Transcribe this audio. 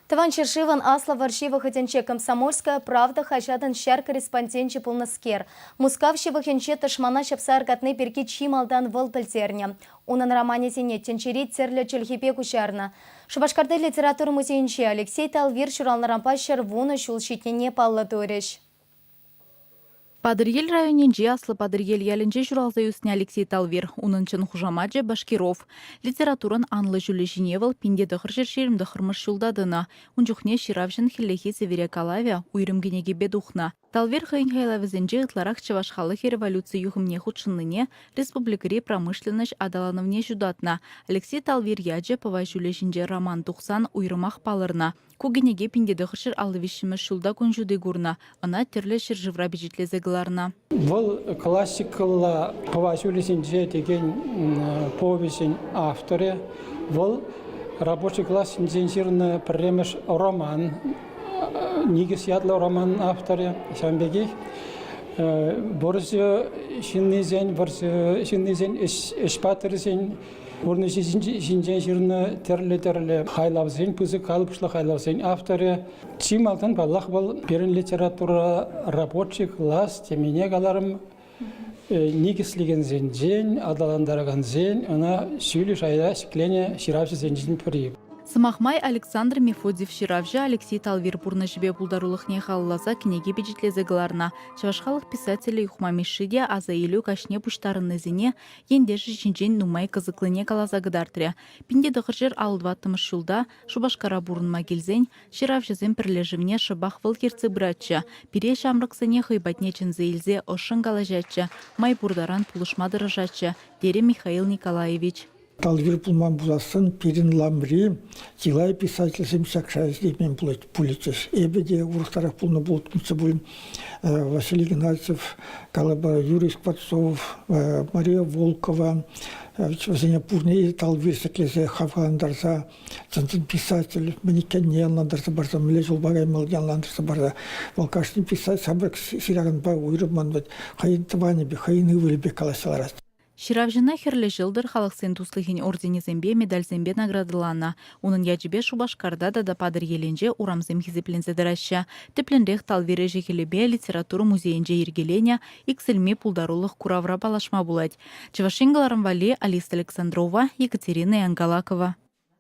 Тӑван ҫӗршывӑн Аслӑ вӑрҫи вӑхӑтӗнче «Комсомольская правда» хаҫатӑн ҫар корреспонденчӗ пулнӑскер, Мускав ҫывӑхӗнче тӑшмана ҫапса аркатни пирки чи малтан вӑл пӗлтернӗ. Унӑн романӗсене тӗнчери тӗрлӗ чӗлхепе куҫарнӑ. Шупашкарти литература музейӗнче Алексей Талвир ҫуралнӑранпа 110 ҫул ҫитнине паллӑ турӗҫ. Патӑрьел районӗнчи Аслӑ Патӑрьел ялӗнче ҫуралса ӳснӗ Алексей Талвир. Унӑн чӑн хушамачӗ Башкиров. Литературӑн анлӑ ҫулӗ ҫине вӑл 1929 ҫулта тӑнӑ. Ун чухне ҫыравҫӑн хӗллехи сӗвере калавӗ уйрӑм кӗнекепе тухнӑ. Талвир хӑйӗн хайлавӗсенче ытларах чӑваш халӑхӗ революци юхӑмне хутшӑннине, республикӑри промышленноҫ аталанӑвне ҫутатнӑ. Алексей Талвир ячӗ Пӑва ҫулӗ ҫинче роман тухсан уйрӑмах палӑрнӑ. Ку кӗнеке 1953 ҫулта кун ҫути курнӑ, ӑна тӗрлӗ ҫӗршывра пичетлесе кӑларнӑ. Вӑл классикӑлла Пӑва ҫулӗ ҫинче текен повеҫӗн авторӗ. Вӑл рабочи классӗнчен ҫырнӑ пӗрремӗш роман, Никӗс ятлӑ роман авторӗ. Ҫавӑн пекех вӑрҫӑ ҫыннисен, вӑрҫӑ ҫыннисен ӗҫ паттӑрӗсен Пурнӑҫӗ ҫинчен ҫырнӑ тӗрлӗ-тӗрлӗ хайлавсен, пысӑк калӑпӑшлӑ хайлавсен авторӗ. Чи малтан, паллах, вӑл пирӗн литература рабочи класс темине каларӑм. Никӗслекенсенчен, аталантаракансен ӑна ҫӳллӗ шайра ҫӗкленӗ ҫыравҫӑсенчен пӗри. Сӑмах май, Александр Мефодьев ҫыравҫӑ Алексей Талвир пурнӑҫӗпе пултарулӑхне халалласа кӗнеке пичетлесе кӑларнӑ. Чӑваш халӑх писателӗ Юхма Мишши те аса илӳ каҫне пуҫтарӑннисене ентешӗ ҫинчен нумай кӑсӑклине каласа кӑтартрӗ. 1954 ҫулта Шупашкара пурӑнма килсен ҫыравҫӑсен пӗрлешӗвне шӑпах вӑл ертсе пыратчӗ. Пире ҫамрӑксене хӑй патне чӗнсе илсе ӑшшӑн калаҫатчӗ, май пур таран пулӑшма тӑрӑшатчӗ, терӗ Михаил Николаевич. Талвир пулман пулассан пирӗн ламри чылай писательсем ҫак шая ҫитеймен пулӗччӗҫ. Эпӗ те урӑхтарах пулнӑ пулӑттӑмччӗ пуль. Василий Игнатьев, калӑпӑр, Юрий Скворцов, Мария Волкова, вӗсене пурне Талвир ҫӗклесе хавхалантарса, чӑн-чӑн писатель мӗн иккенне ӑнлантарса парса, мӗнле ҫулпа каймаллине ӑнлантарса парса, вӑл кашни писатель ҫамрӑк ҫыраканпа уйрӑммӑн вӗт хӑйӗн тӑванӗпе, хӑйӗн ывӑлӗпе калаҫса ларать. Ҫыравҫӑна Хӗрлӗ Ҫӑлтӑр халӑхсен туслӑхӗн орденӗсемпе, медальсемпе наградӑланӑ. Унӑн ячӗпе Шупашкарта тата Патӑрьелӗнче урамсем хисепленсе тӑраҫҫӗ. Тӗплӗнрех Талвир ӗҫӗ-хӗлӗпе литература музейӗнче йӗркеленӗ Иксӗлми пултарулӑх куравра паллашма пулать. Чӑваш Ен кӑларӑм валли Алиса Александрова, Екатерина Янгалакова.